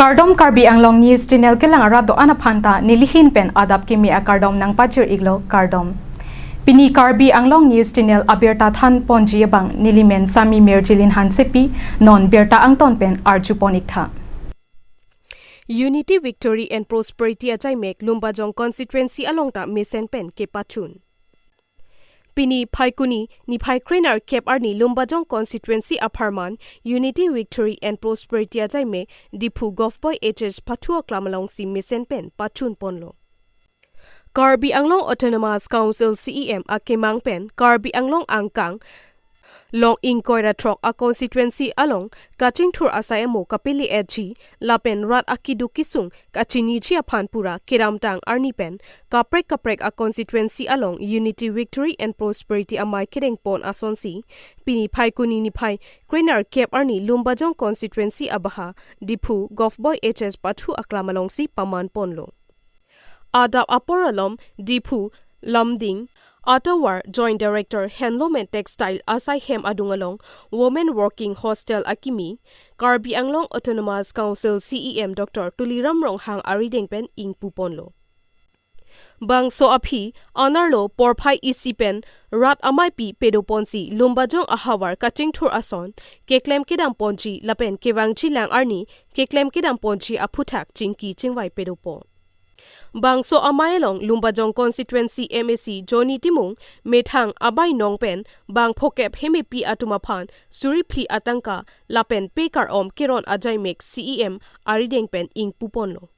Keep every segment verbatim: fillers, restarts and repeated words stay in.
Kardom, Karbi Anglong News Channel kelang arat do-an aphan ta nelihin pen adap kimi akardom nangpajir iklo, kardom. Pini Karbi Anglong News Channel abirta than ponji abang nelimen Sami Mirjilin Hansepi, non birta angton pen arju pon iktha. Unity, Victory and Prosperity achaimek Lumbajong constituency along ta mesen pen kepachun. Pini Phaikuni niphai krenerkep arni Lumbajong constituency apharman Unity, Victory and Prosperity achaimek Diphu Govt Boy H S Pathu aklam alongsi mesen pen pachun ponlo. Karbi Anglong Autonomous Council C E M akemang pen Karbi Anglong angkang long ingkoi ra throk a constituency along kachingthur asai amo kapele-etji lapen rat akeduk kesung kachiniji aphan pura kedamtang arni pen kaprek kaprek a constituency along Unity, Victory and Prosperity amei kedeng pon asonsi pini Phaikuni niphai krenerkep arni Lumbajong constituency abaha Diphu Govt Boy H S Pathu aklam alongsi paman ponlo. Adap apor alom Diphu Lumding Atovar Joint Director Handloom and Textile asai hem adung along Women Working Hostel akimi Karbi Anglong Autonomous Council C E M Doctor Tuliram Ronghang arideng pen ingpu ponlo. Bangso aphi anerlo porphai isi pen rat ameipi pedo ponsi Lumbajong ahavar kachingthur ason keklem kedam ponji lapen kevangji lang arni keklem kedam ponji aphuthak chingki chingvai pedo pon. Bangso amei along Lumbajong constituency M A C Johnny Timung methang abai nong pen bang phokep hemepi atum aphan suri phli atangka lapen pe kar-om keron achaimek C E M arideng pen ingpu ponlo.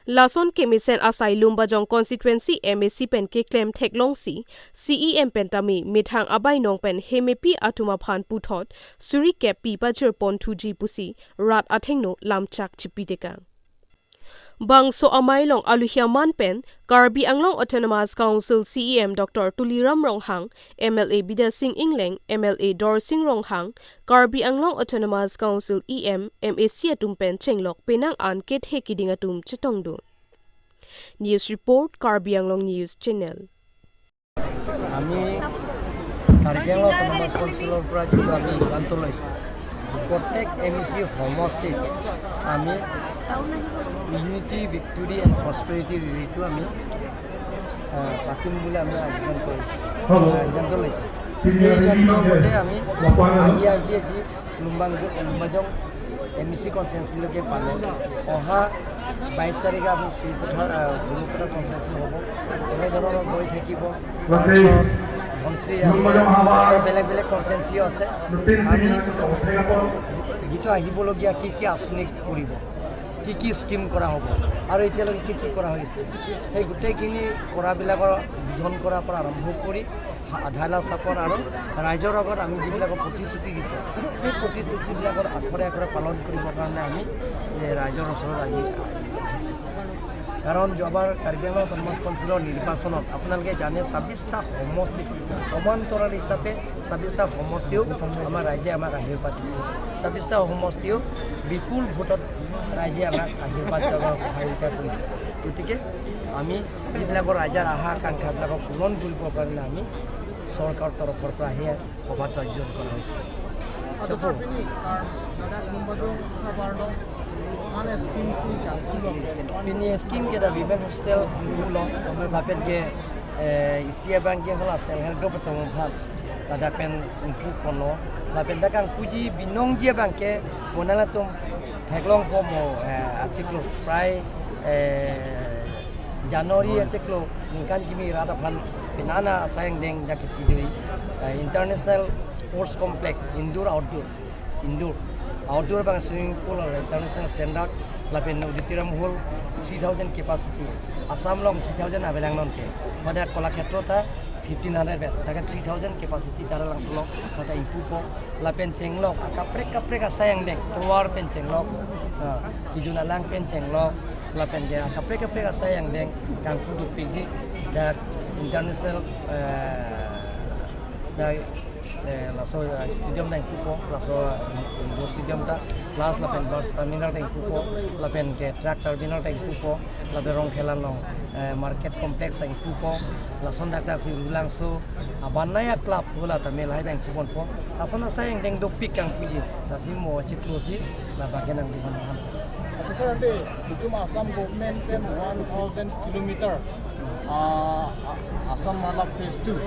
Lason kemesen asai Lumbajong constituency M A C pen keklem theklongsi C E M pen tame methang abai nong pen hemepi atum aphan puthot suri kep pi pajir pon thuji pusi rat athengno lamchak chipi tekang. Bangso amei along aluhi aman pen Karbi Anglong Autonomous Council C E M Doctor Tuliram Ronghang, M L A Bidya Sing Engleng, M L A Dorsing Ronghang, Karbi Anglong Autonomous Council E M, M A C atum pen chenglok penang an kethe kiding atum chetongdun. News report, Karbi Anglong News Channel. আমি কাৰ্বি আংলং অট'নমাছ কাউন্সিলৰ পৰা যিটো আমি সিদ্ধান্ত লৈছোঁ, প্ৰত্যেক M E চি সমষ্টিত আমি ইউনিটি, ভিক্টৰী এণ্ড প্ৰচপেৰিটি ৰেলীটো আমি, আহ, পাতিম বুলি আমি আয়োজন কৰিছোঁ, সিদ্ধান্ত লৈছোঁ। এই সিদ্ধান্তৰ মতে আমি আহি আজি আজি লুম্বাং-, লুম্বাজং এম ই চি কনষ্টিটুৱেঞ্চিলৈকে পালে। অহা বাইছ তাৰিখে আমি চুইপথাৰ, আহ, গুৰুপথাৰ কনষ্টিটুৱেঞ্চি হ'ব। এনেধৰণৰ গৈ থাকিব। তাৰপিছত ধনশিৰি আছে, বেলেগ বেলেগ কনষ্টিটুৱেঞ্চি আছে। আমি যিটো আহিবলগীয়া কি কি আঁচনি কৰিব, কি কি স্কিম কৰা হ'ব আৰু এতিয়ালৈকে কি কি কৰা হৈছে, সেই গোটেইখিনি কৰাবিলাকৰ বিধন কৰাৰ পৰা আৰম্ভ কৰি আধাৰ স্থাপন আৰু ৰাইজৰ আগত আমি যিবিলাকৰ প্ৰতিশ্ৰুতি দিছোঁ, সেই প্ৰতিশ্ৰুতিবিলাকৰ আখৰে আখৰে পালন কৰিবৰ কাৰণে আমি, এ, ৰাইজৰ ওচৰত আমি আহিছোঁ। কাৰণ যোৱাবাৰ কাৰ্বি আংলং অট'নমাছ কাউন্সিলৰ নিৰ্বাচনত আপোনালোকে জানে, ছাব্বিছটা সমষ্টিত সমান্তৰাল হিচাপে ছাব্বিছটা সমষ্টিও আমাৰ ৰাইজে আমাক আশীৰ্বাদ দিছে। ছাব্বিছটা সমষ্টিও বিপুল ভোটত ৰাইজে আমাক আশীৰ্বাদ, আমাক সহযোগিতা কৰিছে। গতিকে আমি যিবিলাকৰ ৰাইজৰ আশা আকাংক্ষাবিলাকক পূৰণ কৰিবৰ কাৰণে আমি চৰকাৰৰ তৰফৰ পৰা সেই সভাটো আয়োজন কৰা হৈছে। Ato sir, pini, ah, ladak Lumbajong havar along, mane scheme si kangkilong. Pini scheme ke dak women hostel kangkilong, lapen ke, eh, isi abang ke hala self help group atum aphan ladak pen ingpu ponlo, lapen dak kangpuji binongji abang ke bonala atum theklongpo mo, eh, achiklo prai, eh, January achiklo ningkan kimi rat aphan penang an asai angdeng dak kepi dei, eh, International Sports Complex, indoor, outdoor, indoor, outdoor abang swimming pool international standard, lapen auditorium hall three thousand capacity, Assam along three thousand avelang non ke, pada Kalakshetra ta fifteen hundred bed, dak three thousand capacity, Taralangso along pada ingpupo. Lapen chenglok akaprek kaprek asai angdeng, tovar pen chenglok, ah, kijun alang pen chenglok, lapen ke akaprek kaprek asai angdeng kangpu dopikji, dak international, eh, dak, eh, laso, eh, stadium ta ingpupo, laso, eh, indoor stadium ta, plus lapen bus terminal ta ingpupo, lapen ke truck terminal ta ingpupo, lapen Rongkhela along, eh, market complex ta ingpupo, lason dak dak si Rulangso, Abanaya Club hala ta mel hai ta ingpu ponpo. Lason asai angdeng dopik kangpuji, lasi mo chiklo si, la bagi nang di mana. Sir, ante itum Assam government pen one thousand kilometer, ah, ah, Assam Mala phase two.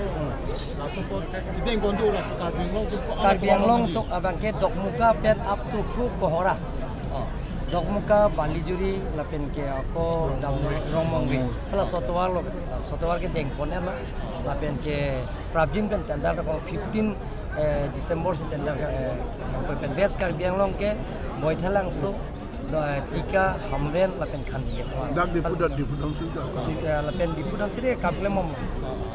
Laso apot kideng kondo laso Karbi Anglong atum ko Karbi Anglong atum abang ke Dokmoka pen up to Kohora. Ah. Dokmoka, Balijuri lapen ke ako Rongmongve. Rongmongve. Hala so tovar lo, so tovar kedeng pon-etlo. Lapen ke prapjin pen tender ko fifteen, eh, December si tender ke, eh, ke pen West Karbi Anglong ke Baithalangso, do, eh, Tika, Hamren lapen Khanduli atovar. Dak Diphu, dak Diphu damsi dak. Tika lapen Diphu damsi de kap klemom.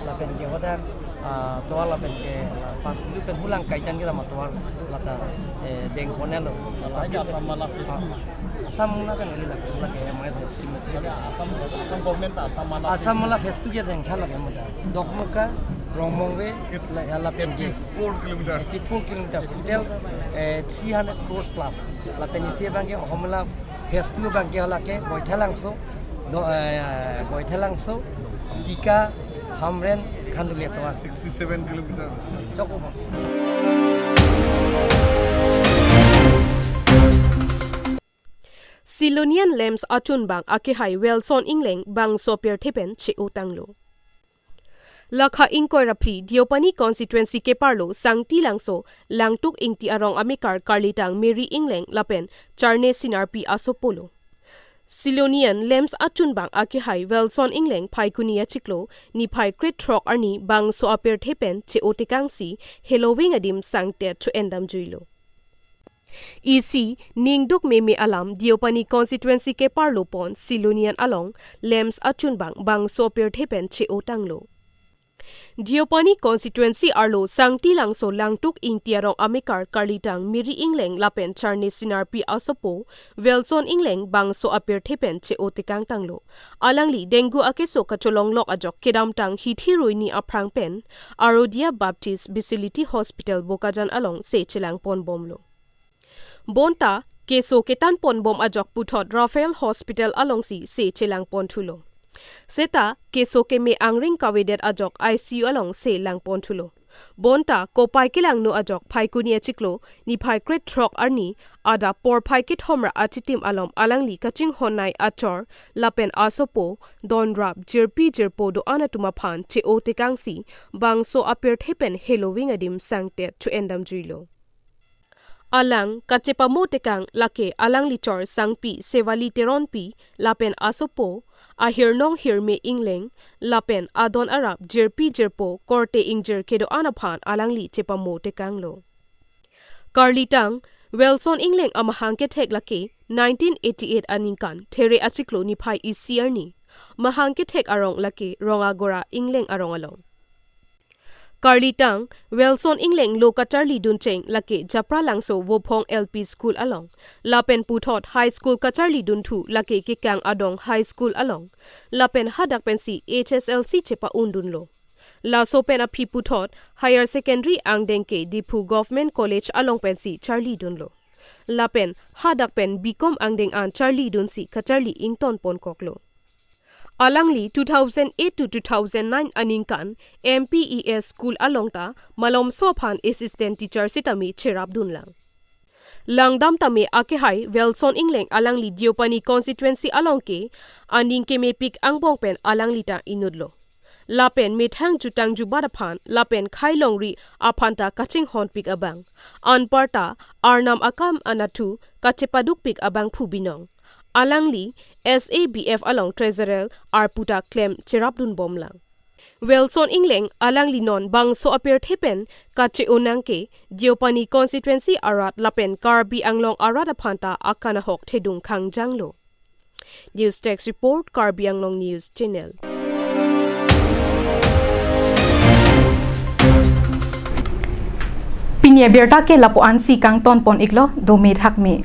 Lapen ke hodak, ah, tovar lapen ke, ah, pas dulu pen hulang Kaichan ke lama tovar lata, eh, deng pon-etlo. Lake Assam Mala phase two. Ah, Assam Mala kan lagi lagi lagi M I S scheme. Lake Assam, Assam government Assam Mala Assam phase two. Mala phase two ke dengtha lake muda. Dokmoka, Rongmongve, la, lapen ke Four kilometer. Eighty-four kilometers, total, eh, three hundred crores plus. Lapen isi abang ke Assam Mala phase two abang ke hala ke Baithalangso, do, eh, Baithalangso, Tika, Hamren, Khanduli atovar. Sixty-seven kilometer. Cukup. Silonian LAMPS achunbang akehai Wilson Engleng bangso apirthe pen che-otanglo. Lakha ingkoi ra phli Deopani constituency keparlo Sangti Langso Langtuk Ingti arong amekar karlitang Mary Engleng lapen Charne Sinarpi asopolo. Silonian LAMPS achunbang akehai Wilson Engleng Phaikuni achiklo niphai krethrok arni bangso apirthe pen che-otekangsi heloving adim sangtet cho-en damjuilo. Isi ningduk meme alam Deopani constituency keparlo pon Silonian along LAMPS achunbang bangso apirthe pen che-otanglo. Deopani constituency arlo Sangti Langso Langtuk Ingti arong amekar karlitang Mary Engleng lapen Charne Sinarpi asopo Wilson Engleng bangso apirthe pen che-otekangtanglo. Alangli dengue akeso kacholonglok ajok kedamtang hithi ruini aphrang pen Arodia Baptist Speciality Hospital Bokajan along se chelangponbomlo. Bonta keso ketanponbom ajok puthot Raphael Hospital alongsi se chelangponthulo. Seta keso keme angring kavedet ajok I C U along se langponthulo. Bonta kopai kelangno ajok Phaikuni achiklo niphai krethrok arni adap porphai kethom ra achitim alom alangli kachinghonnei achor lapen asopo donrap jirpi jirpo do-an atum aphan che-otekangsi bangso apirthe pen heloving adim sangtet cho-en damjuilo. Alang kachepamotekang lake alangli chor sangpi Sevali Teronpi lapen asopo ahirnong Hirme Engleng lapen adon arap jirpi jirpo korte ingjir kedo-an aphan alangli chepamotekanglo. Karlitang Wilson Engleng amahang kethek lake nineteen eighty-eight aningkan There achiklo niphai isi arni. Mahang kethek arong lake Rongagora Engleng arong along. Karlitang Wilson Engleng lo kacharliduncheng lake Japralangso Vophong L P School along, lapen puthot High School kacharlidunthu lake Kekang Adong High School along, lapen hadak pensi H S L C chepa-undunlo. Laso pen aphi puthot Higher Secondary angdeng ke Diphu Government College along pensi charlidunlo. Lapen hadak pen B Com angdeng an charlidunsi kacharli ingtonponkoklo. Alangli two thousand eight to two thousand nine aningkan M P E S school along ta malomso aphan assistant teacher sitame cherapdunlang. Langdam tame akehai Wilson Engleng alangli Deopani constituency along ke aning kemepik angbong pen alangli ta inutlo. Lapen methang jutang jubat aphan lapen khai longri aphan ta kachinghonpik abang. Anparta Arnam akam anatthu kachepadukpik abangphu binong. Alangli S A B F along treasurer arpu ta klem cherapdunbomlang. Wilson Engleng alangli non bangso apirthe pen kache-onang ke Deopani constituency arat lapen Karbi Anglong arat aphan ta akanahok thedung kangjanglo. News Desk Report, Karbi Anglong News Channel. Pini abirta ke lapu-ansi kangtonpon-iklo, dome thakme.